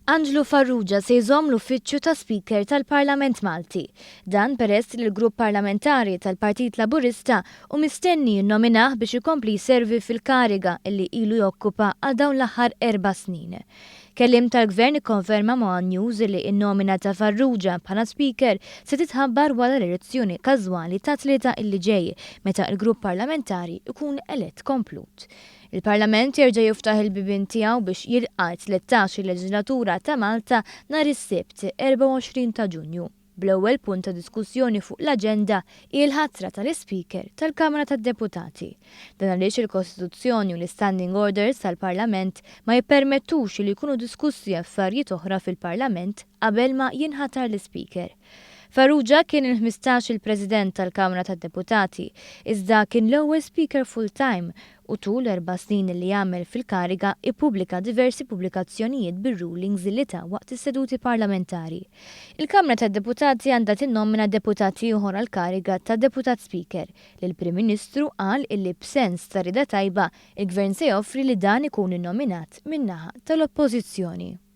Anġlu Farrugia se jżomm l-uffiċċju ta' Speaker tal-Parlament Malti. Dan peress li l-Grupp Parlamentari tal-Partit Laburista hu mistenni jinnominah biex ikompli jservi fil-kariga li ilu jokkupa għal dawn l-aħħar erba' snin. Kelliem tal-Gvern ikkonferma ma' one News li n-nomina ta' Farrugia bħala Speaker se titħabbar wara l-elezzjoni każwali tat-Tlieta illi ġej meta l-Grupp Parlamentari jkun elett komplut. Il-Parlament jerġa' jiftaħ il-bibien tiegħu biex jilqa' t-13 il-leġislatura ta' Malta nhar is-Sibt, 24 ta' Ġunju, bl-ewwel punt ta' diskussjoni fuq l-aġenda hi l-ħatra tal-Ispeaker tal-Kamra tad-Deputati. Dan għaliex il-Kostituzzjoni u l-Istanding Orders tal-Parlament ma jippermettux li jkunu diskussi affarijiet oħra fil-Parlament qabel ma jinħatar l-Ispeaker. Farrugia kien il-15 il-President tal-Kamra tad-Deputati, iżda kien l-ewwel Speaker full-time u tul l-erba' snin li għamel fil-kariga ippubblika diversi pubblikazzjonijiet bir-rulings li ta waqt is-seduti parlamentari. Il-Kamra tad-Deputati għandha tinnomina deputat ieħor għall-kariga ta' Deputat Speaker, li l-Prim Ministru qal illi b'sens ta' rieda tajba il-Gvern se joffri li dan ikun innominat min-naħa tal-Oppożizzjoni.